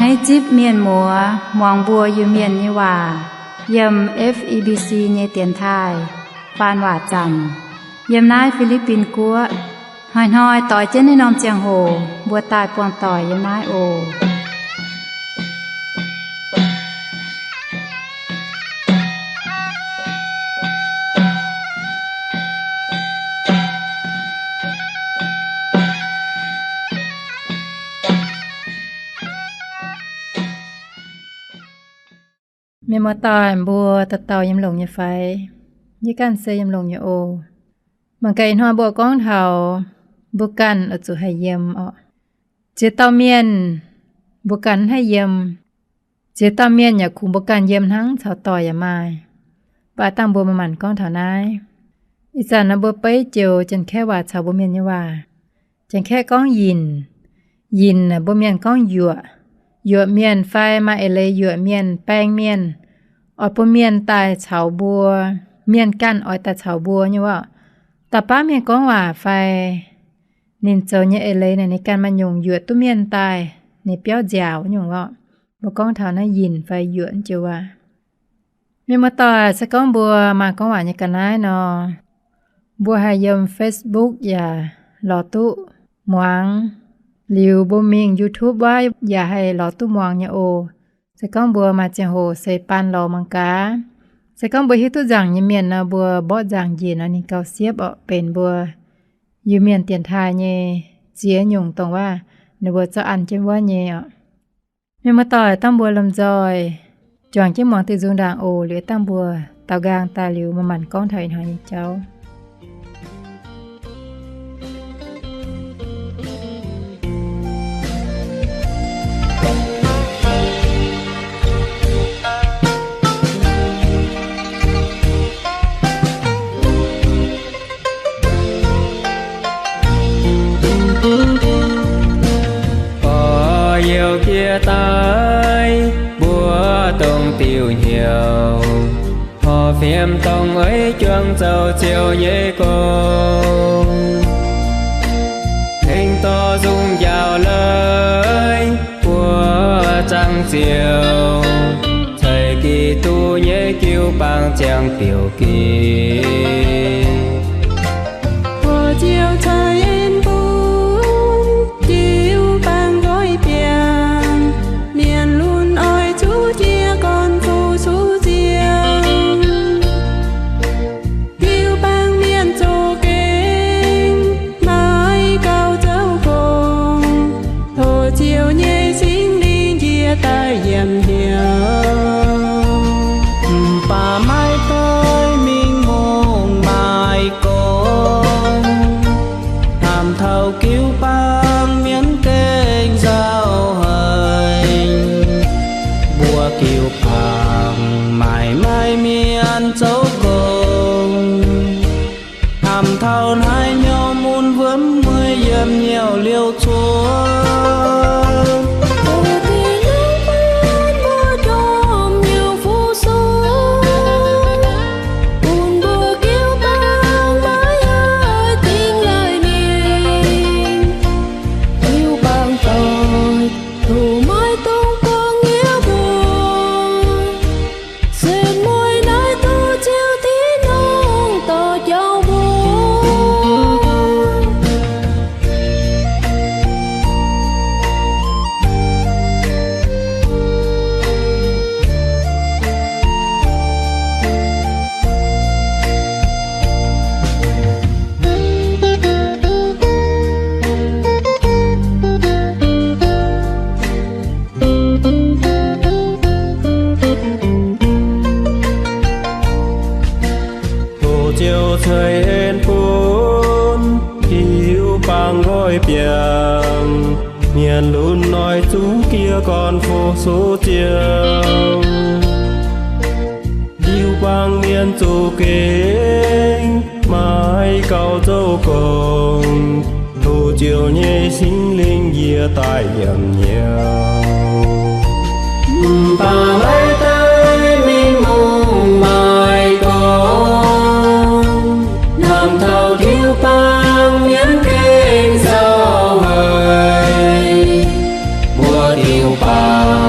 Naaiv zipv mienh muoz muangx mbuo Iu-Mienh nyei waac yiem F E B C nyei dienx taaih faan waac zanc yiem naaiv Fi^li^bin Guoqv. Hnoi-hnoi doix jienv naaiv norm ziangh hoc mbuo daaih buangh doic yiem naaiv oc. Mienh muoz-doic mbuo dauh dauh yiem longx nyei fai? Yie ganh se yiem longx nyei oc. Mangc gaax ih hnoi mbuo gorngv taux mbuo ganh oix zuqc haih yiem orqc. Ziex dauh mienh mbuo ganh haih yiem. Ziex dauh mienh yaac kungx mbuo ganh yiem hnangv, caux doic yaac maaih. Mv baac dangh mbuo manc-manc gorngv taux naaiv. Ih zanc naaiv mbuo beiv joux Janx-Kaeqv waac caux mbuo Mienh nyei waac. Janx-Kaeqv gorngv yinc. Yinc mbuo Mienh gorngv yuoqc. Yuoqc mienh fai maaih eix leiz yuoqc mienh, baeng mienh, oix bun mienh daaih caux mbuo, mienh ganh oix daaih caux mbuo nyei orqc. Da'baav mienh gorngv waac fai ninh zoux nyei eix leiz naaic ninh ganh maaih nyungc yuoqc duqv mienh daaih, ninh biauv nziaauc nyungc orqc. Mbuo gorngv taux naaiv yinc fai yuoqc joux waac. Mienh muoz-doic, se gorngv mbuo maaih gorngv waac nyei ga'naaiv nor, mbuo haih yiem Facebook yaac lorz duqv muangx. Liuz mbuo mingh YouTube wuov yaac haih lorz duqv muangx nyei oc. Se gorngv mbuo maaih ziangh hoc se baan lorz mangc gaax. Se gorngv mbuo hiuv duqv nzaangc nyei mienh nor, mbuo mborqv nzaangc njiec nor ninh gauh siepv orqc, benx mbuo Iu-Mienh dienx taaih nyei ziex nyungc dongh waac ninh mbuo zorqv an jienv wuov nyei orqc. Mienh muoz-doic, dangh mbuo lomh nzoih juangc jienv muangx diuh nzung ndaangc oc. Liuz dangh mbuo daaux nqaang daaih liuz manc-manc gorngv taux ih hnoi nyei jauv. Gorx-youz jiex daaih mbuo dongh diuh hnyouv, horpc fiem dongh ei juang zoux ziouc nyei gong. Tengx dorh nzung njaaux leiz mbuo zaangc ziouc ceix Giduc nyei jiu-baang ziangh diuc ginx. Horpc ziouc ceix en bun jiu-baang nqoi biangh, mienh lunx oix zuqc jiez gorn fu-sux ziangh. Jiu-baang mienh zuqc gengh maiv gauh zoux gong, tov Ziouv nyei Singx Lingh njiec daaih yiem hnyouv. Mv baac maiv doix mingh mungh maaih gong, hnamv taux jiu-baang mienh gengh nzauh haic. Mbuo jiu-baang maiv maaih mienh zoux gong, hnamv taux naaiv hnyouv mun wuom mueiz yiem nyouh liouh cuotv. Mbuo jorm hnyouv fu-sux, bun mbuo jiu-baang maiv haih dingh laaih mingh. Jiu-baang doic, duqv maiv dungx buangh yie mbuo. Setv mueiz naaiv duqv Ziouv Tin-Hungh dorh jauv mbuo. Tov Ziouv ceix en bun jiu-baang nqoi biangh, mienh lunx oix zuqc jiez gorn fu-sux ziangh. Jiu-baang mienh zuqc gengh maiv gauh zoux gong, tov Ziouv nyei Singx Lingh njiec daaih yiem hnyouv. Mv baac maiv doix mingh mungh maaih gong, hnamv taux jiu-baang mienh gengh nzauh haic. Mbuo jiu-baang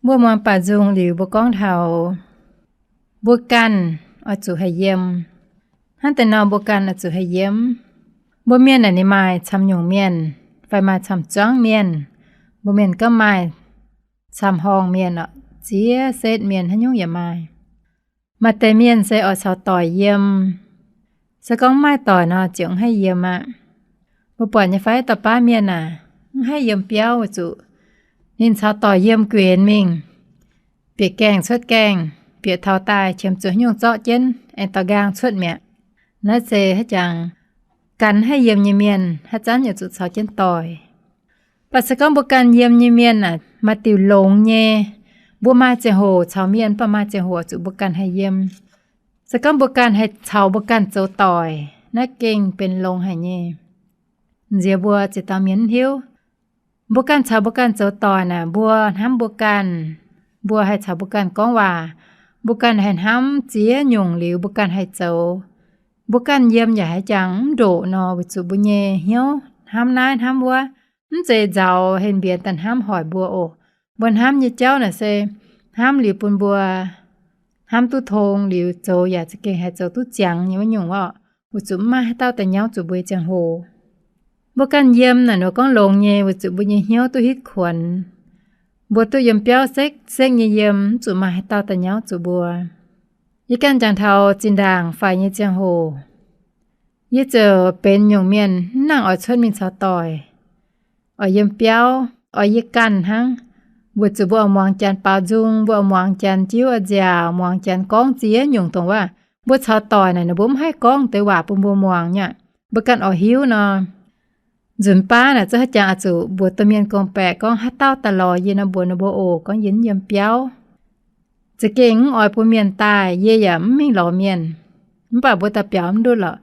Mbuo muangx baaux nzung liuz mbuo gorngv taux mbuo ganh oix zuqc haih yiem. Hnangv deix nor mbuo ganh oix zuqc haih yiem. Mbuo mienh naaic ninh maaih camv nyungc mienh fai maaih camv zuangv mienh. Mbuo mienh gorngv maaih camv horngh mienh oc, ziex setv mienh haaix nyungc yaac maaih. Maaih deix mienh se oix caux doic yiem. Se gorngv mv maaih doic nor ziouc mv haih yiem aqv. Mbuo buatc nyei fai dauh baav mienh aah, mv haih yiem biauv weic zuqc ninh caux doic yiem guenx mingh, bieqc gaengh cuotv gaengh, bieqc taux daaih qiemx zuqc haaix nyungc zorqv jienv aengx dorh nqaang cuotv mi'aqv. Naaiv se haaix jangx gan haih yiem nyei mienh haaix zanc yaac zuqc caux jienv doic. Mv baac se gorngv mbuo ganh yiem nyei mienh aah, maaih diuc longx nyei. Mbuo maaih ziangh hoc caux mienh, mv baac maaih ziangh hoc zuqc mbuo ganh haih yiem. Se gorngv mbuo ganh haih caux mbuo ganh zoux doic, naaiv gengh benx longx haic nyei. Nziex mbuo ziex dauh mienh mv hiuv. Mbuo ganh caux mbuo ganh zoux doic naaic, mbuo hnamv mbuo ganh, mbuo haih caux mbuo ganh gorngv waac, mbuo ganh haih hnamv ziex nyungc liuz mbuo ganh haih zoux. Mbuo ganh yiem yaac haaix jangx mv ndoqc nor, weic zuqc mbuo nyei hnyouv hnamv naaiv hnamv wuov, mv zeiz nzauz henv mbienx daaih hnamv hoic mbuo oc. Mbuo hnamv nyei jauv naaic se hnamv liuz bun mbuo hnamv duqv tong liuz zoux yaac za'gengh haih zoux duqv ziangx nyei wuov nyungc oc, weic zuqc mv maaih haaix dauh daaih nyauv zuqc mbuo nyei ziangh hoc. Mbuo ganh yiem naaic nor gorngv longx nyei, weic zuqc mbuo nyei hnyouv duqv hitv kuonx. Mbuo duqv yiem biauv sekv-sekv nyei yiem, mv zuqc maaih haaix dauh daaih nyauv zuqc mbuo. Yie ganh jangx taux zinh ndaangc faix nyei ziangh hoc, yie ziouc benx nyungc mienh mv nangc oix cuotv mingh caux doic, oix yiem biauv, oix yie ganh hnangv. Weic zuqc mbuo oix muangx janx baaux nzung, mbuo oix muangx janx jiuv oix nziaauc, muangx janx gorngv ziex nyungc dongh waac. Mbuo caux doic naaic, ninh mbuo mv haih gorngv deix waac bun mbuo muangx nyei aqv. Mbuo ganh oix hiuv nor. Nzunc baav naaic zungv haaix jangx oix zuqc mbuox domh mienh gorngv-baeqc gorngv haaix dauh daaih lorz yie nor, mbuox ninh mbuo oc, gorngv yie mv yiem biauv. Za'gengh mv oix bun mienh daaih, yie yaac mv mingh lorz mienh. Mv baac mbuo daaih biaux mv ndutv lorqc.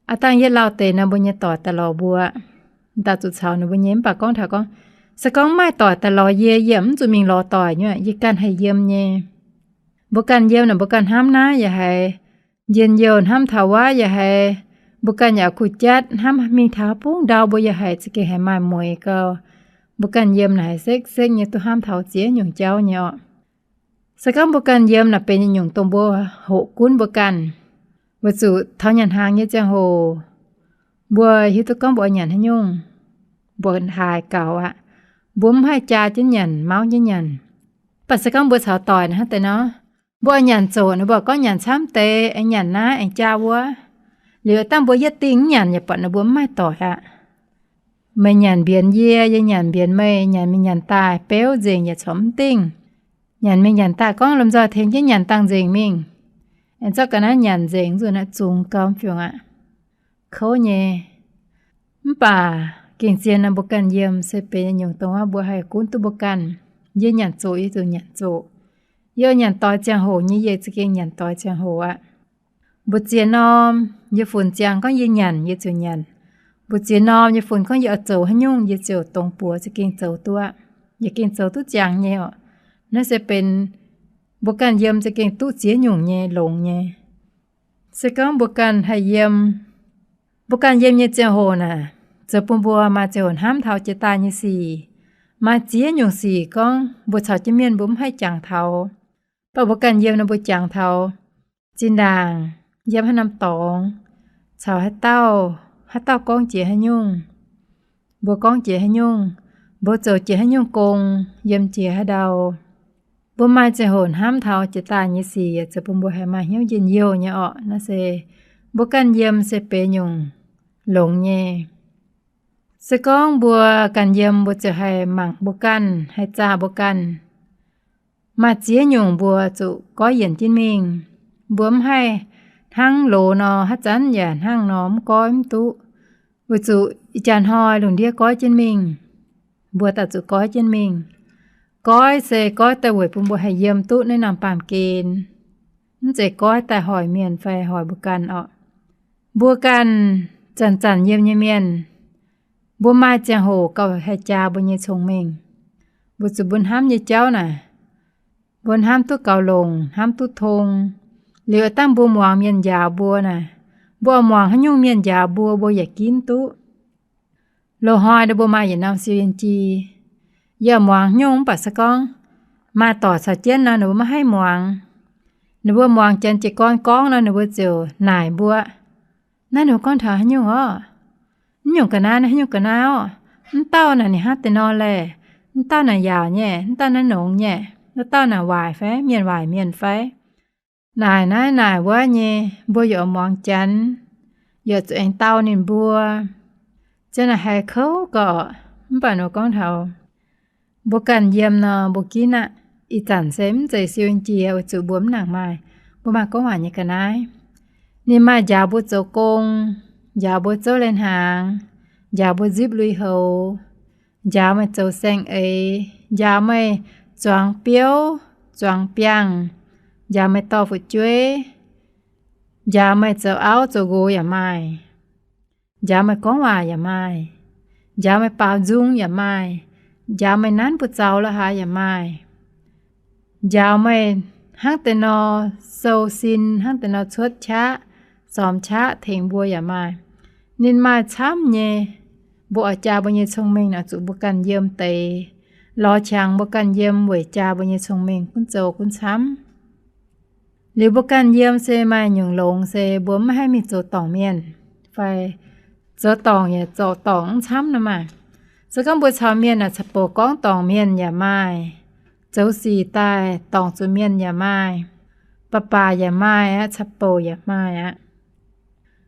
Aav dangh yie lauh deix nor, mbuo nyei doic daaih lorz mbuo. M'dauh zuqc caux ninh mbuo nyei, mv baac gorngv taux gorngv, se gorngv mv maaih doic daaih lorz yie, yie mv zuqc mingh lorz doic nyei, yie ganh haih yiem nyei. Mbuo ganh yiem naaic, mbuo ganh hnamv naaiv yaac haiz njien-youh, hnamv taux wuov yaac haiz, mbuo ganh yaac kuh jatv hnamv mingh taux bungv ndau mbuo yaac haiz za'gengh haiz maaih mueix gau. Mbuo ganh yiem naaic haiz sekv-sekv nyei duqv hnamv taux ziex nyungc jauv nyei orqc. Se gorngv mbuo ganh yiem naaic benx nyungc dongh mbuo hoqc gunv mbuo ganh. Weic zuqc taux nyanc hnaangx nyei ziangh hoc, mbuo hiuv duqv gorngv mbuo oix nyanc haaix nyungc, mbuo haaix gaux aqv. Mbuo mv haih jaa jienv nyanc, mauv jienv nyanc. Mv baac se gorngv mbuo caux doic naaic hnangv deix nor, mbuo oix nyanc zoqc naaic, mbuo gorngv nyanc camv deix, aengx nyanc naaiv aengx jaa wuov. Liuz dangh mbuo yietv dingh mv nyanc yaac buatc naaic mbuo mv maaih doic aqv. Meih nyanc mbienx yie, yie nyanc mbienx meih, nyanc mingh nyanc daaih beuv nzengc yaac corc mv dingh. Nyanc mingh nyanc daaih gorngv lomh nzoih tengx jienv nyanc dangh nzengc mingh. Aengx zorqv ga'naaiv nyanc nzengc, zuqc naaiv zungx gau mv fiungc aqv. Kouv nyei. Mv baac gengh zien nor mbuo ganh yiem se benx nyungc dongh wuov mbuo haih gunv duqv mbuo ganh. Yie nyanc zoqc yie ziouc nyanc zoqc. Yie oix nyanc doix ziangh hoc nyei yie za'gengh nyanc doix ziangh hoc aqv. Mbu'ziex norm yie funx ziangx gorngv yie nyanc yie ziouc nyanc. Mbu'ziex norm yie funx gorngv yie oix zoux haaix nyungc yie ziouc dongz buoz za'gengh zoux duqv aqv. Yaac gengh zoux duqv ziangx nyei orqc. Naaiv se benx mbuo ganh yiem za'gengh duqv ziex nyungc nyei longx nyei. Se gorngv mbuo ganh haih yiem, mbuo ganh yiem nyei ziangh hoc naaic, zoux bun mbuo maaih ziangh hoc hnamv taux jiex daaih nyei sic. Maaih ziex nyungc sic gorngv mbuo caux jienv mienh mbuo mv haih jangx taux, mv baac mbuo ganh yiem nor mbuo jangx taux. Zinh ndaangc yiem haaix norm dorngx, caux haaix dauh, haaix dauh gorngv jiex haaix nyungc, mbuo gorngv jiex haaix nyungc, mbuo zoux jiex haaix nyungc gong, yiem jiex haaix ndau, mbuo maaih ziangh hoc hnamv taux jiex daaih nyei sic yaac zoux bun mbuo haih maaih hnyouv njien-youh nyei orqc. Naaiv se mbuo ganh yiem se benx nyungc longx nyei. Se gorngv mbuo ganh yiem, mbuo ziouc haih mangc mbuo ganh, haih zaah mbuo ganh. Maaih ziex nyungc mbuo zuqc goiv yienc jienv mingh. Mbuo mv haih hnangv loz nor, haaix zanc yaac hnangv nor mv goiv mv duqv. Weic zuqc ih jaax hnoi lungh ndiev goiv jienv mingh, mbuo daaih zuqc goiv jienv mingh. Goiv se goiv daaih weic bun mbuo haih yiem duqv naaiv norm baamh gen. Mv zeiz goiv daaih hoic mienh fai hoic mbuo ganh orqc. Mbuo ganh zanc-zanc yiem nyei mienh, mbuo maaih ziangh hoc gauh haih jaa mbuo nyei cong-mengh. Weic zuqc mbuo hnamv nyei jauv naaic, mbuo hnamv duqv gaux longc, hnamv duqv tong. Liuz dangh mbuo muangx mienh njaaux mbuo naaic, mbuo muangx haaix nyungc mienh njaaux mbuo, mbuo yaac ginv duqv. Loz-hnoi mbuo maaih yietc norm siou yien-ji, yie muangx nyungc mv baac se gorngv Maaih doic caux jienv nor, ninh mbuo maiv haih muangx. Ninh mbuo muangx Janx jiez gorn gorngv nor, ninh mbuo ziouc naaic mbuo, naaiv ninh mbuo gorngv taux haaix nyungc orqc? Mv nyungc ga'naaiv, naaiv haaix nyungc ga'naaiv orqc? Mv dauh naaic ninh hnangv deix nor laeh? Mv dauh naaic yaauc nyei, mv dauh naaiv nongx nyei, wuov dauh naaic waaic fai, mienh waaic mienh fai? Naaic naaiv naaic wuov nyei, mbuo yaac muangx Janx, yaac zuqc aengx dau ninh mbuo. Ziouc naaic haiz kouv gorqv. Mv baac ninh gorngv taux mbuo ganh yiem nor, mbuo ginv aqv. Ih zanc se mv zeiz siou jiex weic zuqc mbuo mv nangc maaih, mbuo maaih gorngv waac nyei ga'naaiv. Ninh maaih njaaux mbuo zoux gong, njaaux mbuo zouv lai-hnaangx, njaaux mbuo nzipv lui-houx, njaaux meih zoux saeng-eix, njaaux meih zuangx biouv, zuangx biangh, njaaux meih dorh fu'jueiv, njaaux meih zoux auv zoux nqox yaac maaih, njaaux meih gorngv waac yaac maaih, njaaux meih baaux nzung yaac maaih, njaaux meih nanv buoz-zaux la'haaix yaac maaih, njaaux meih hnangv deix nor sou sin, hnangv deix nor cuotv qaqv, sormx qaqv tengx mbuo yaac maaih. Ninh maaih camv nyei. Mbuo oix jaa mbuo nyei cong-mengh naaic zuqc mbuo ganh yiem deix. Lorz qangx mbuo ganh yiem weic jaa mbuo nyei cong-mengh gunv zoux gunv camv. Liuz mbuo ganh yiem se maaih nyungc longx se mbuo maiv haih mingh zoux dorngc mienh, fai zoux dorngc yaac zoux dorngc mv camv nor maah. Se gorngv mbuo caux mienh naaic caux bouc gorngv dorngc mienh yaac maaih, zoux sic daaih dorngc zuqc mienh yaac maaih, baac baac yaac maaih aqv, caux bouc yaac maaih aqv.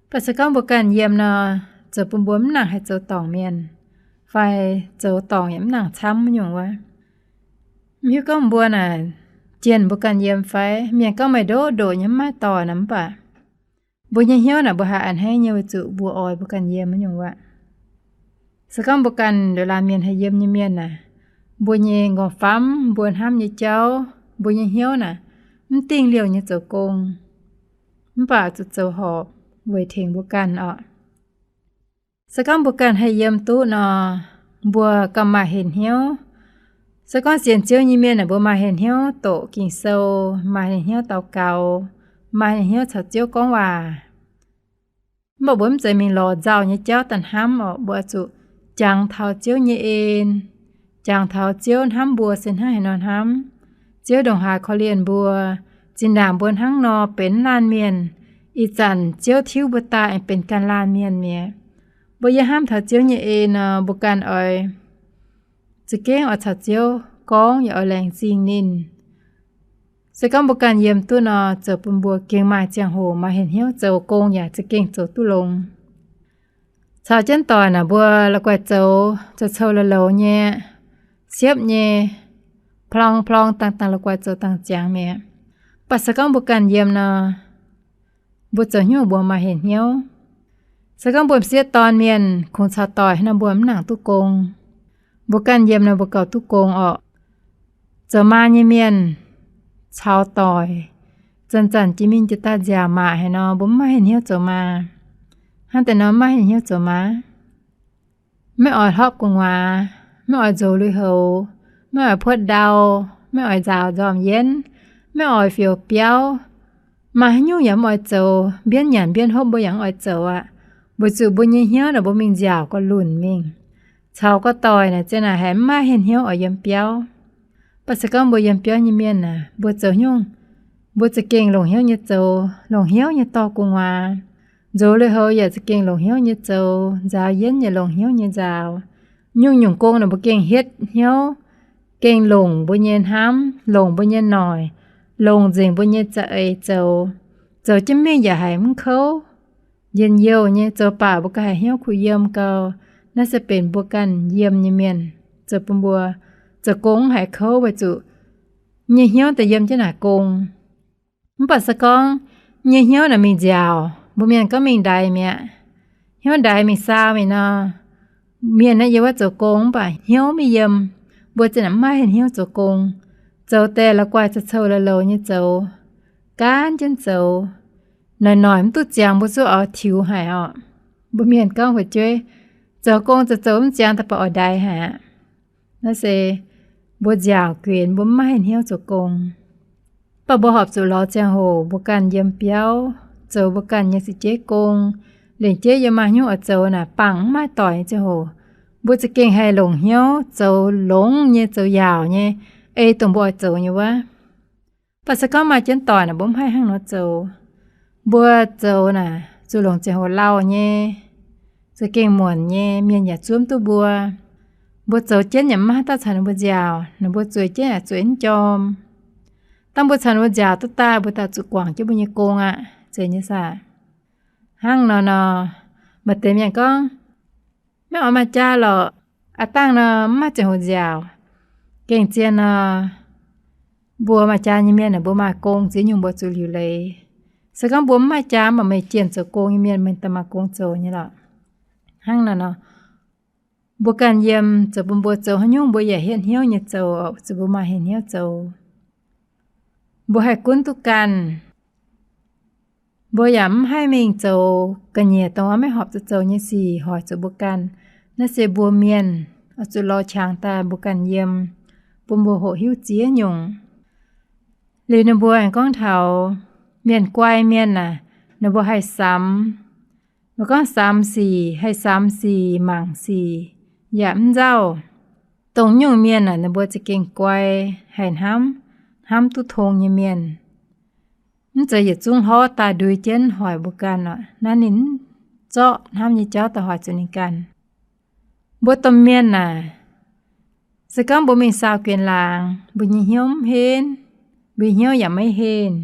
Mv baac se gorngv mbuo ganh yiem nor, zoux bun mbuo mv nangc haih zoux dorngc mienh, fai zoux dorngc yaac mv nangc camv nyungc wuov. Mv hiuv gorngv mbuo naaic jienh mbuo ganh yiem fai? Mienh gorngv meih ndoqv ndoqc nyei mv maaih doic nor, mv baac mbuo nyei hnyouv naaic mbuo haih a'hneiv nyei weic zuqc mbuo oix mbuo ganh yiem wuov nyungc wuov. Se gorngv mbuo ganh ndoqc laanh mienh haih yiem nyei mienh naaic, mbuo nyei nqorngv-famv, mbuo hnamv nyei jauv, mbuo nyei hnyouv naaic mv dingh liouh nyei zoux gong, mv baac zuqc zoux horpc weic tengx mbuo ganh orqc. Se gorngv mbuo ganh haih yiem duqv nor, mbuo gauh maaih heic hnyouv. Se gorngv sienx Ziouv nyei mienh naaic mbuo maaih heic hnyouv doqc Ging-Sou, maaih heic hnyouv daux gaux, maaih heic hnyouv caux Ziouv gorngv waac. Mv baac mbuo mv zeiz mingh lorz nzauh nyei jauv daaih hnamv orqc. Mbuo oix zuqc jangx taux Ziouv nyei en, jangx taux Ziouv hnamv mbuo se hnangv haaix nor hnamv. Ziouv ndongc haaix korv-lienh mbuo, zinh ndaangc mbuo hnangv nor benx laanh mienh, ih zanc Ziouv tiuv mbuo daaih aengx benx ganh laanh mienh mi'aqv. Mbuo yie hnamv taux Ziouv nyei en nor, mbuo ganh oix za'gengh oix caux Ziouv gorngv yaac oix laengz zingh ninh. Se gorngv mbuo ganh yiem duqv nor, zoux bun mbuo gengh maaih ziangh hoc maaih heic hnyouv zoux gong yaac za'gengh zoux duqv longx. Caux jienv doic naaic mbuo la'guaih zoux, zoux coux-coux loz-loz nyei, siepv nyei, plong plong dangh dangh la'guaih zoux dangh ziangx mi'aqv. Mv baac se gorngv mbuo ganh yiem nor, mbuo zoux haaix nyungc mbuo maaih heic hnyouv. Se gorngv mbuo m'sieqv dorn mienh kungx caux doic hnangv nor mbuo mv nangc duqv gong. Mbuo ganh yiem nor mbuo gauh duqv gong orqc. Zoux maa nyei mienh caux doic zanc-zanc jiex mingh jiex daaih nziaauc maac haic nor, mbuo mv maaih heic hnyouv zoux maa. Hnangv deix nor mv maaih heic hnyouv zoux maa. Maiv oix hlopv gu'nguaaz, maiv oix nzox lui-houx, maiv oix puotv ndau, maiv oix nzaaux nzormc yienv, maiv oix fioux biauv. Maaih haaix nyungc yaac mv oix zoux, mbienv nyanc mbienv hopv mbuo yaac mv oix zoux aqv. Weic zuqc mbuo nyei hnyouv naaic mbuo mingh nziaauc ga'lunc mingh. Caux gorx-doic naaic zien naaic haiz mv maaih heic hnyouv oix yiem biauv. Mv baac se gorngv mbuo yiem biauv nyei mienh naaic, mbuo zoux haaix nyungc mbuo za'gengh longc hnyouv nyei zoux, longc hnyouv nyei dorh gu'nguaaz. Nzox lui-houx yaac za'gengh longc hnyouv nyei zoux, nzaaux yienv yaac longc hnyouv nyei nzaaux. Nyungc-nyungc gong naaic mbuo gengh hietv hnyouv, gengh longc mbuo nyei hnamv, longc mbuo nyei noic, longc nzengc mbuo nyei za'eix zoux. Zoux jienv mingh yaac haiz mv kouv. Njien-youh nyei, zoux baac mbuo gauh haiz hnyouv kuh yiem gau. Naaiv se benx mbuo ganh yiem nyei mienh zoux bun mbuo zoux gong mv haiz kouv weic zuqc nyei hnyouv daaih yiem jienv naaic gong. Mv baac se gorngv nyei hnyouv naaic mingh nziaauc, mbuo mienh gorngv mingh ndaix mi'aqv, hnyouv ndaix mingh saau mi'aqv nor, mienh naaiv yiem wuov zoux gong mv baac hnyouv maiv yiem, mbuo zien naaic mv maaih hnyouv zoux gong. Zoux deix la'guaih zoux coux-coux loz-loz nyei zoux, gaanv jienv zoux, noic-noic mv duqv ziangx mbuo zuqc oix tiux haic orqc. Mbuo mienh gorngv fu'jueiv, zoux gong zoux zoux mv ziangx daaih baac oix ndaix haic aqv. Naaiv se mbuo nziaauc guenx, mbuo mv maaih hnyouv zoux gong. Mv baac mbuo horpc zuqc lorz ziangh hoc mbuo ganh yiem biauv, zoux mbuo ganh nyei za'jeiv gong, lengc jeiv yiem maaih hnyouv oix zoux naaic, bangc mv maaih doic nyei ziangh hoc, mbuo za'gengh haih longc hnyouv zoux longx nyei, zoux yaauc nyei, ei dongh mbuo oix zoux nyei wuov. Mv baac se gorngv maaih jienv doic naaic, mbuo mv haih hnangv nor zoux. Mbuo zoux naaic zuqc longc ziangh hoc lauh nyei, za'gengh muonc nyei, mienh yaac zuov mv duqv mbuo. Mbuo zoux jienv yaac mv maaih haaix dauh caux ninh mbuo nziaauc, ninh mbuo zueiz jienv yaac zueiz mv jorm. Dangh mbuo caux ninh mbuo nziaauc duqv daaih, mbuo daaih zuqc guangc jienv mbuo nyei gong aqv, zeiz nyei saah? Hnangv nor nor, maaih deix mienh gorngv, maiv oix maaih jaa lorqc, aav dangh nor mv maaih ziangh hoc nziaauc. Gengh zien nor, mbuo maaih jaa nyei mienh aah, mbuo maaih gong ziex nyungc mbuo zuqc liuc leiz. Se gorngv mbuo mv maaih jaa mv baac meih jienh zoux gong nyei mienh, meih daaih maaih gong zoux nyei lorqc. Hnangv naaic nor, mbuo ganh yiem zoux bun mbuo zoux haaix nyungc mbuo yaac hietv hnyouv nyei zoux, zuqc mbuo maaih hietv hnyouv zoux. Mbuo haih gunv duqv ganh. Mbuo yaac mv haih mingh zoux ga'nyiec dongh maiv horpc zuqc zoux nyei sic hoic zuqc mbuo ganh. Naaiv se mbuo mienh oix zuqc lorz qangx daaih mbuo ganh yiem, bun mbuo hoqc hiuv ziex nyungc. Liuz ninh mbuo aengx gorngv taux mienh guai mienh aah, ninh mbuo haih samx. Mbuo gorngv samx sic, haih samx sic, mangc sic, yaac mv nzauh. Dongh nyungc mienh aah, ninh mbuo za'gengh guai, haih hnamv, hnamv duqv tong nyei mienh. Mv zeiz yietc zungv hlorv daaih ndui jienv hoic mbuo ganh oc. Naaiv ninh mv zorqv hnamv nyei jauv daaih hoic zuqc ninh ganh. Mbuo domh mienh aah, se gorngv mbuo mingh saau gen laangz, mbuo nyei hnyouv mv henv, mbuo nyei hnyouv yaac maiv henh.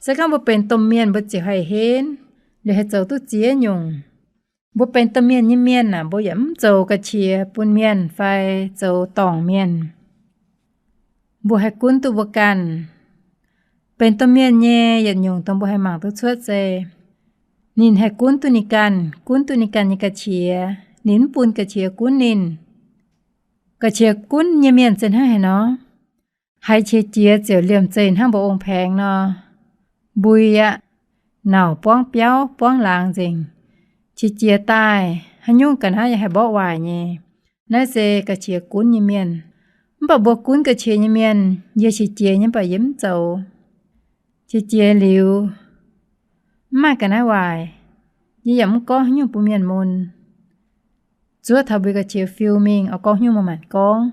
Se gorngv mbuo benx domh mienh, mbuo ziouc haih henv, liuz haih zoux duqv ziex nyungc. Mbuo benx domh mienh nyei mienh aah, mbuo yaac mv zoux ga'qiex bun mienh fai zoux dorngc mienh. Mbuo haih gunv duqv mbuo ganh. Benx domh mienh nyei yietc nyungc dongh mbuo haih mangc duqv cuotv se, ninh haih gunv duqv ninh ganh, gunv duqv ninh ganh nyei ga'qiex. Ninh mv bun ga'qiex gunv ninh. Ga'qiex gunv nyei mienh se hnangv haaix nor? Haiz qiex jiez ziouc liemh zeih hnangv mbuo ong-paengx nor, mbui aqv, nauc buangv biauv buangv laangz nzengc. Qiex jiez daaih haaix nyungc ga'naaiv yaac haih mborqv waaic nyei. Naaiv se ga'qiex gunv nyei mienh. Mv baac mbuo gunv ga'qiex nyei mienh, yie qiex jiez nyei mv baac yie mv zoux. Qiex jiez liuz, mv maaih ga'naaiv waaic, yie yaac mv gorngv haaix nyungc bun mienh mun. Zuov taux mbuo ga'qiex fiu mingh oix gorngv haaix nyungc mbuo maanc gorngv.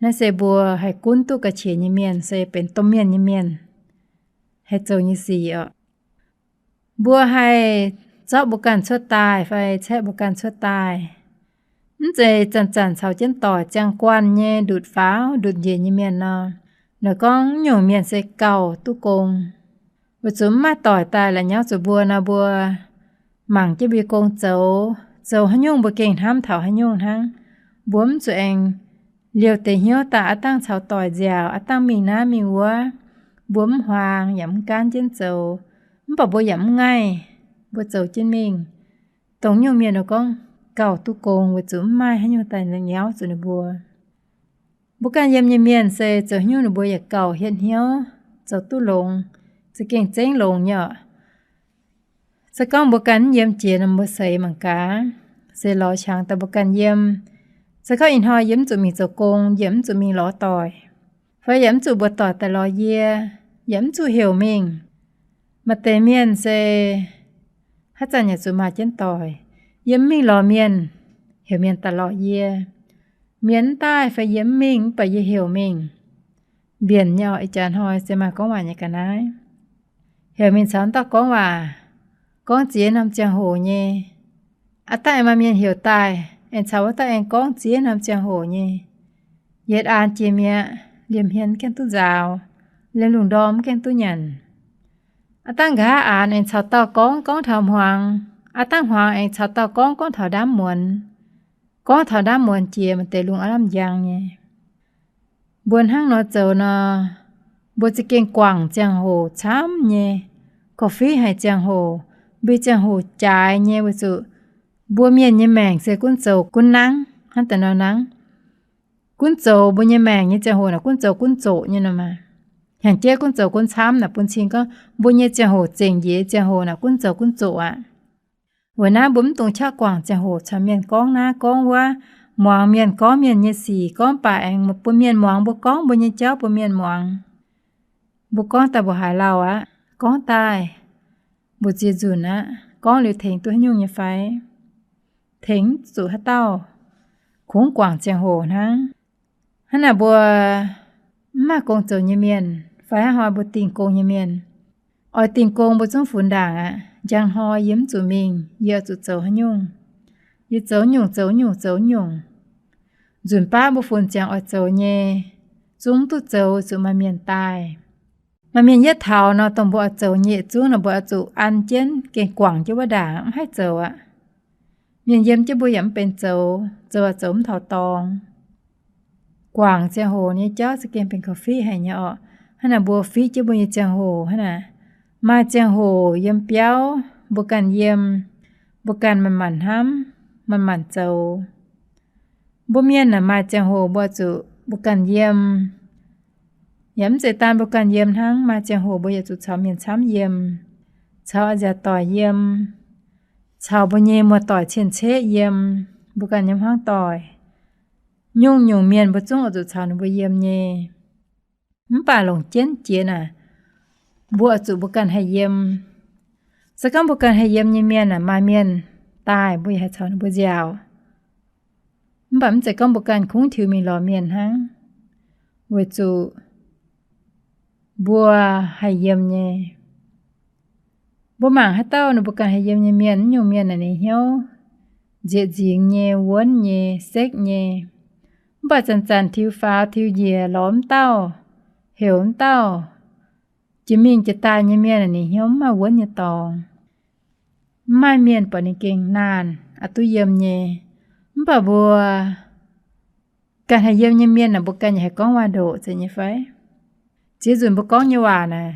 Naaiv se mbuo haih gunv duqv ga'qiex nyei mienh se benx domh mienh nyei mienh haih zoux nyei sic oc. Mbuo haih zorqv mbuo ganh cuotv daaih fai caeqv mbuo ganh cuotv daaih. Mv zeiz zanc-zanc caux jienv doic ziangh guanh nyei ndutc faaux ndutc njiec nyei mienh nor, naaiv gorngv nyungc mienh se gauh duqv gong. Weic zuqc mv maaih doic daaih la'nyauv zuqc mbuo nor, mbuo mangc jienv mbuo nyei gong zoux, zoux haaix nyungc mbuo gengh hnamv taux haaix nyungc hnangv. Mbuo mv zuqc aengx liouh deix hnyouv daaih aav dangh caux doic nziaauc, aav dangh mingh naaiv mingh wuov. Mbuo mv huaang yaac mv gaanv jienv zoux, mv baac mbuo yaac mv ngaih. Mbuo zoux jienv mingh. Dongh nyungc mienh nor gorngv gauh duqv gong weic zuqc mv maaih haaix nyungc daaih la'nyauv zuqc ninh mbuo. Mbuo ganh yiem nyei mienh se zoux haaix nyungc ninh mbuo yaac gauh hietv hnyouv zoux duqv longx, za'gengh zengv longx nyei oc. Se gorngv mbuo ganh mv yiem jiex nor, mbuo seix mangc gaax, se lorz qangx daaih mbuo ganh yiem. Se gorngv ih hnoi yie mv zuqc mingh zoux gong, yie mv zuqc mingh lorz doic, fai yaac mv zuqc mbuox doic daaih lorz yie, yaac mv zuqc heuc mingh. Maaih deix mienh se haaix zanc yaac zuqc maaih jienv doic. Yie mv mingh lorz mienh, heuc mienh daaih lorz yie. Mienh mv daaih fai yie mv mingh, mv baac yie heuc mingh. Mbienc nyei oc, ih jaax hnoi se maaih gorngv waac nyei ga'naaiv. Heuc mingh caux dauh gorngv waac, gorngv ziex norm ziangh hoc nyei. Aav dangh aengx maaih mienh heuc daaih, aengx caux wuov dauh aengx gorngv ziex norm ziangh hoc nyei. Yietc aan jiex mi'aqv, liemh hmien mv gaengh duqv nzaaux, liemh lungh ndorm mv gaengh duqv nyanc. Aav dangh nqa'haav aanx aengx caux dauh gorngv, gorngv taux hmuangx. Aav dangh hmuangx aengx caux dauh gorngv, gorngv taux ndaamv muonz. Gorngv taux ndaamv muonz jiex maaih deix lungh aav lamh njang nyei. Mbuo hnangv nor zoux nor, mbuo za'gengh guangc ziangh hoc camv nyei, korv-fiqv haic ziangh hoc, mbuo ziangh hoc jaaix nyei weic zuqc mbuo mienh nyei maengc se gunv zoux gunv nangv hnangv daaih nor nangv. Gunv zoux mbuo nyei maengc nyei ziangh hoc naaic gunv zoux gunv zoqc nyei nor maah. Hnyangx-jeiv gunv zoux gunv camv naaic bun cing gorngv mbuo nyei ziangh hoc zengc njiec ziangh hoc naaic gunv zoux gunv zoqc aqv. Weic naaiv mbuo mv dungx qaqv guangc ziangh hoc caux mienh gorngv naaiv gorngv wuov, muangx mienh gorngv mienh nyei sic, gorngv baac aengx bun mienh muangx mbuo gorngv mbuo nyei jauv bun mienh muangx. Mbuo gorngv daaih mbuo haaix lauh aqv. Gorngv daaih mbuo ziex nzunc aqv. Gorngv liuz tengx duqv haaix nyungc nyei fai? Tengx mv zuqc haaix dauh. Kungx guangc ziangh hoc hnangv. Hnangv naaic mbuo Mv maaih gong zoux nyei mienh fai hnangv hnoi mbuo dingh gong nyei mienh, oix dingh gong mbuo zungv funx ndaangc aqv. Njang hnoi yie mv zuqc mingh, yie oix zuqc zoux haaix nyungc? Yie zoux nyungc zoux nyungc zoux nyungc. Nzunc baav mbuo funx ziangx oix zoux nyei, zungv duqv zoux zuqc maaih mienh daaih. Maaih mienh yietv taux nor, dongh mbuo oix zoux nyei yietc zungv nor, mbuo oix zuqc an jienv gengh guangc jienv wuov ndaangc, mv haih zoux aqv. Mienh yiem jienv mbuo yaac mv benx zoux, zoux aqv zoux mv taux dorngx. Guangc ziangh hoc nyei jauv za'gengh benx gauh fiqv haic nyei orqc. Hnangv naaic mbuo fiqv jienv mbuo nyei ziangh hoc hnangv naaic. Maaih ziangh hoc yiem biauv mbuo ganh yiem, mbuo ganh manc-manc hnamv, manc-manc zoux. Mbuo mienh naaic maaih ziangh hoc mbuo zuqc mbuo ganh yiem. Yaac mv zeiz daan mbuo ganh yiem hnangv, maaih ziangh hoc mbuo yaac zuqc caux mienh camv yiem, caux a'nziaauc doic yiem, caux mbuo nyei muoz-doic cien-ceqv yiem, mbuo ganh nyei hmuangv doic. Nyungc-nyungc mienh mbuo zungv oix zuqc caux ninh mbuo yiem nyei. Mv baac longc jienv jiex naaic, mbuo oix zuqc mbuo ganh haih yiem. Se gorngv mbuo ganh haih yiem nyei mienh aeqv, maaih mienh daaih mbuo yaac haih caux ninh mbuo nziaauc. Mv baac mv zeiz gorngv mbuo ganh kungx tiux mingh lorz mienh hnangv, weic zuqc mbuo haih yiem nyei. Mbuo mangc haaix dauh ninh mbuo ganh haih yiem nyei mienh, nyungc mienh naaic ninh hnyouv nzieqc nzingx nyei, wuonv nyei, sekv nyei. Mv baac zanc-zanc tiux faaux tiux njiec lorz mv dauh, heuc mv dauh, jiex mingh jiex daaih nyei mienh naaic ninh hnyouv mv maaih wuonv nyei dorngx. Mv maaih mienh buatc ninh gengh naanh aqc duqv yiem nyei. Mv baac mbuo ganh haih yiem nyei mienh naaic, mbuo ganh yaac haih gorngv waac-ndoqc zeiz nyei fai? Ziex nzunc mbuo gorngv nyei waac naaic,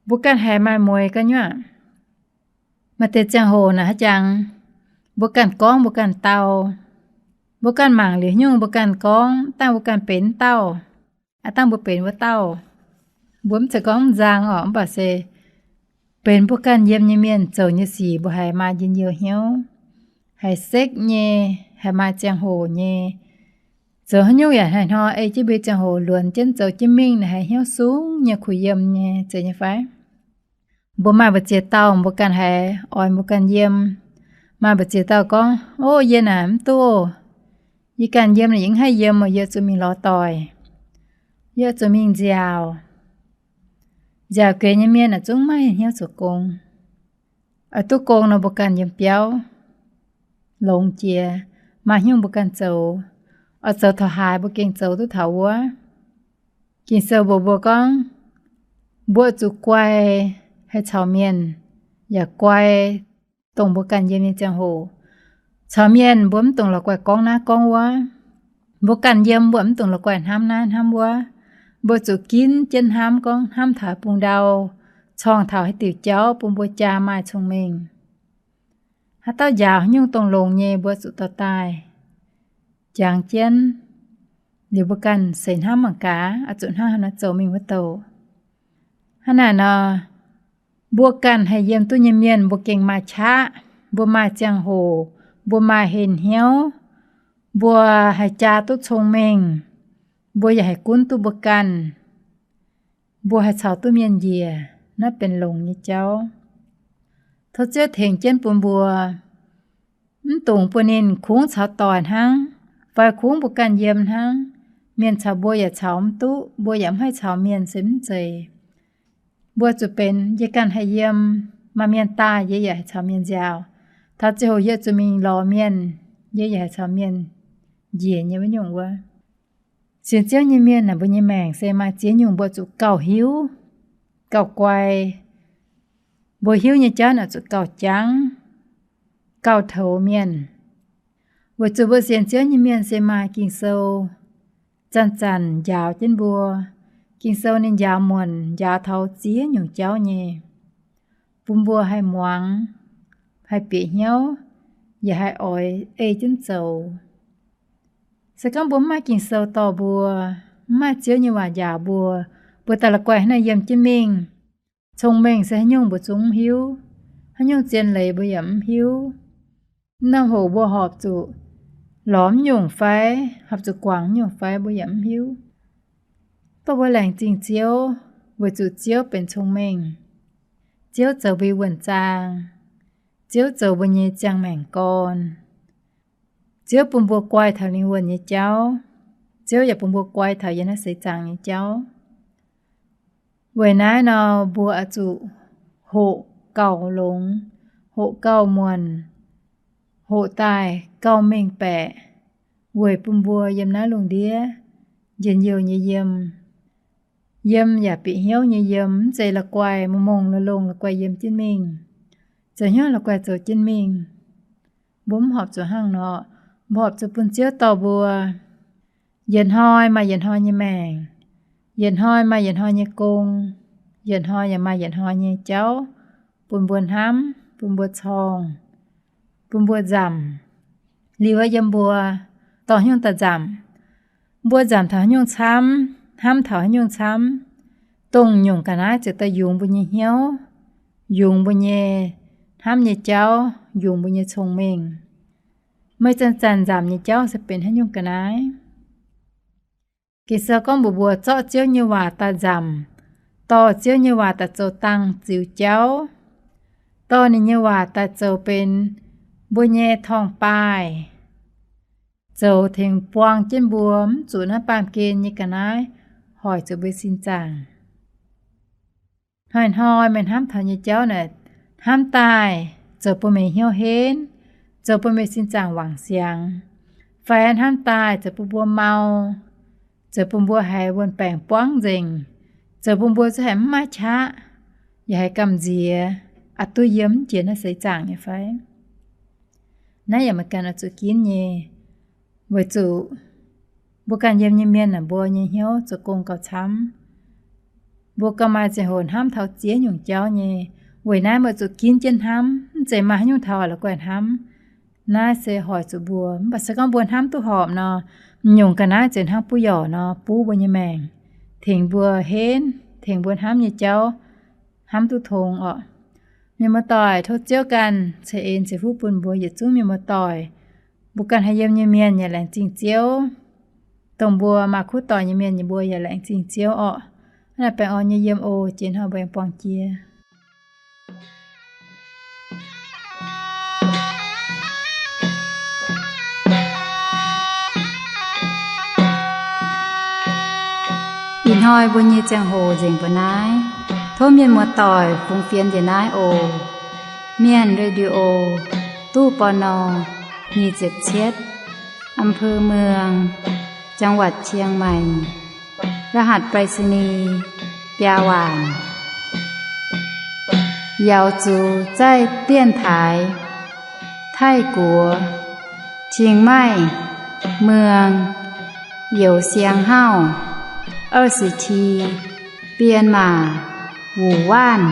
mbuo ganh haiz maaih mueiz ga'nyuoqc. Maaih deix ziangh hoc naaic haaix jangx, mbuo ganh gorngv mbuo ganh dau. Mbuo ganh mangc liuz nyungc mbuo ganh gorngv, dangh mbuo ganh benx dauh, aa dangh mbuo benx wuov dauh. Mbuo mv zeiz gorngv mv nzang orqc, mv baac se benx mbuo ganh yiem nyei mienh zoux nyei sic mbuo haiz maaih njien-youh hnyouv, haiz sekv nyei, haiz maaih ziangh hoc nyei. Zoux haaix nyungc yaac haaix hnoi ei jienv mbuo nyei ziangh hoc luonx jienv zoux jienv mingh naaic haiz hnyouv sung nyei, kuh yiem nyei, zeiz nyei fai? Mbuo maaih mbu'ziex dauh mbuo ganh haiz oix mbuo ganh yiem. Maaih mbu'ziex dauh gorngv, Ov, yie naaic mv duqv. Yie ganh yiem naaic yie mv haih yiem, yie zuqc mingh lorz doic. Yie zuqc mingh nziaauc. Nziaauc gueix nyei mienh naaic zungv maiv haih hnyouv zoux gong. Oix duqv gong nor mbuo ganh yiem biauv longx jiex, maaih haaix nyungc mbuo ganh zoux. Oix zoux taux haaix mbuo gengh zoux duqv taux wuov. Ging-Sou mbuox mbuo gorngv, mbuo zuqc guai haih caux mienh, yaac guai dongh mbuo ganh yiem nyei ziangh hoc. Caux mienh mbuo mv dungx la'guaih gorngv naaiv gorngv wuov. Mbuo ganh yiem mbuo mv dungx la'guaih hnamv naaiv hnamv wuov. Mbuo zuqc ginv jienv hnamv gorngv hnamv taux bung ndau, corngh taux haaix diuc jauv bun mbuo jaa maaih cong-mengh. Haaix dauh njaaux haaix nyungc dongh longx nyei mbuo zuqc dorh daaih jangx jienv. Liuz mbuo ganh seix hnamv mangc gaax, oix zuqc hnangv haaix nor zoux mingh wuov douc. Hnangv naaic nor, mbuo ganh haih yiem duqv nyei mienh mbuo gengh maaih qaqv, mbuo maaih ziangh hoc, mbuo maaih henh hnyouv, mbuo haih jaa duqv cong-mengh, mbuo yaac haih gunv duqv mbuo ganh, mbuo haih caux duqv mienh njiec. Naaiv benx longx nyei jauv. Tov Ziouv tengx jienv bun mbuo, mv dungx bun ninh kungx caux doic hnangv, fai kungx mbuo ganh yiem hnangv. Mienh caux mbuo yaac caux mv duqv, mbuo yaac mv haih caux mienh se mv zeiz. Mbuo zuqc benx yie ganh haih yiem, maaih mienh daaih yie yaac haih caux mienh nziaauc. Taux ziangh hoc yie zuqc mingh lorz mienh, yie yaac haih caux mienh njiec nyei wuov nyungc wuov. Sienx Ziouv nyei mienh naaic mbuo nyei maengc se maaih ziex nyungc mbuo zuqc gauh hiuv, gauh guai. Mbuo hiuv nyei jauv naaic zuqc gauh jangv, gauh toux mienh. Weic zuqc mbuo sienx Ziouv nyei mienh se maaih Ging-Sou zanc-zanc njaaux jienv mbuo. Ging-Sou ninh njaaux muonc, njaaux taux ziex nyungc jauv nyei, bun mbuo haih muangx, haih bieqc hnyouv, yaac haih oix ei jienv zoux. Se gorngv mbuo mv maaih Ging-Sou dorh mbuo, mv maaih Ziouv nyei waac njaaux mbuo, mbuo daaih la'guaih hnangv naaiv yiem jienv mingh. Cong-mengh se haaix nyungc mbuo zungv mv hiuv, haaix nyungc zien leiz mbuo yaac mv hiuv. Mv norm hoc mbuo horpc zuqc lorz mv nyungc fai, horpc zuqc guangc mv nyungc fai mbuo yaac mv hiuv. Mv baac mbuo laengz zingh Ziouv, weic zuqc Ziouv benx cong-mengh. Ziouv zoux mbuo nyei wuonh zaang. Ziouv zoux mbuo nyei ziangh maengc gorn. Ziouv bun mbuo guai taux lingh wuonh nyei jauv. Ziouv yaac bun mbuo guai taux yiem naaiv seix zaangc nyei jauv. Weic naaiv nor, mbuo oix zuqc hoqc gauh longx, hoqc gauh muonc, hoqc daaih gauh mengh baeqc, weic bun mbuo yiem naaiv lungh ndiev njien-youh nyei yiem. Yiem yaac bieqc hnyouv nyei yiem, mv zeiz la'guaih mungh-mungh la'longh la'guaih yiem jienv mingh, zoux hnyouv la'guaih zoux jienv mingh. Mbuo mv horpc zuqc hnangv nor. Mbuo horpc zuqc bun Ziouv dorh mbuo. Yietc hnoi maaih yietc hnoi nyei maengc, yietc hnoi maaih yietc hnoi nyei gong, yietc hnoi yaac maaih yietc hnoi nyei jauv bun mbuo hnamv, bun mbuo corng, bun mbuo nzamc. Liuz yiem mbuo dorh haaix nyungc daaih nzamc, mbuo nzamc taux haaix nyungc camv, hnamv taux haaix nyungc camv, dongh nyungc ga'naaiv ziouc daaih yungz mbuo nyei hnyouv, yungz mbuo nyei hnamv nyei jauv, yungz mbuo nyei cong-mengh. Meih zanc-zanc nzamc nyei jauv se benx haaix nyungc ga'naaiv? Ging-Sou gorngv mbuox mbuo zorqv Ziouv nyei waac daaih nzamc, dorh Ziouv nyei waac daaih zoux dangh ziux jauv, dorh ninh nyei waac daaih zoux benx mbuo nyei torngv-baaih, zoux tengx buang jienv mbuo mv zuqc naaiv baamh gen nyei ga'naaiv hoic zuqc mbuo sin zaangc. Hnoi-hnoi meih hnamv taux nyei jauv naaic, hnamv daaih zoux bun meih hnyouv henv, zoux bun meih sin zaangc wangc siangx, fai hnamv daaih zoux bun mbuo mau, zoux bun mbuo haiz wuon-baengc buangv nzengc, zoux bun mbuo zuqc haiz mv maaih qaqv, yaac haiz gamh nziex, aqc duqv yiem mv jiex naaiv seix zaangc nyei fai? Naaiv yaac meih ganh oix zuqc ginv nyei, weic zuqc mbuo ganh yiem nyei mienh naaic mbuo nyei hnyouv zoux gong gauh camv. Mbuo gauh maaih ziangh hoc hnamv taux ziex nyungc jauv nyei. Weic naaiv meih zuqc ginv jienv hnamv, mv zeiz maaih haaix nyungc taux la'guaih hnamv. Naaiv se hoic zuqc mbuo. Mv baac se gorngv mbuo hnamv duqv horpc nor, nyungc ga'naaiv ziouc hnangv buov yorc nor buov mbuo nyei maengc, tengx mbuo henv, tengx mbuo hnamv nyei jauv hnamv duqv tong orqc. Mienh muoz-doic, tov Ziouv ganh ceix en ceix fuqv bun mbuo yietc zungv mienh muoz-doic. Mbuo ganh haih yiem nyei mienh yaac laengz zingh Ziouv. Dongh mbuo maaih kuv doic nyei mienh, mbuo yaac laengz zingh Ziouv orqc. Hnangv naaic baengh orn nyei yiem oc. Jiex hnoi mbuo aengx buangh jiex. Ih hnoi mbuo nyei ziangh hoc nzengc mbuo naaiv. Tov mienh muoz-doic fungx fienx njiec naaiv oc. Mienh Radio, ตู้ ปณ. nyic ziepc cietv, อำเภอเมือง จังหวัดเชียงใหม่ รหัสไปรษณีย์ biaa waanc. Yaux zuqc zaih dienx taaix Taiv-Guoqv, Chiang Mai, Mueang, Youz Siang Hauv, 二十七, Bienh Maac, Wuc Waanv.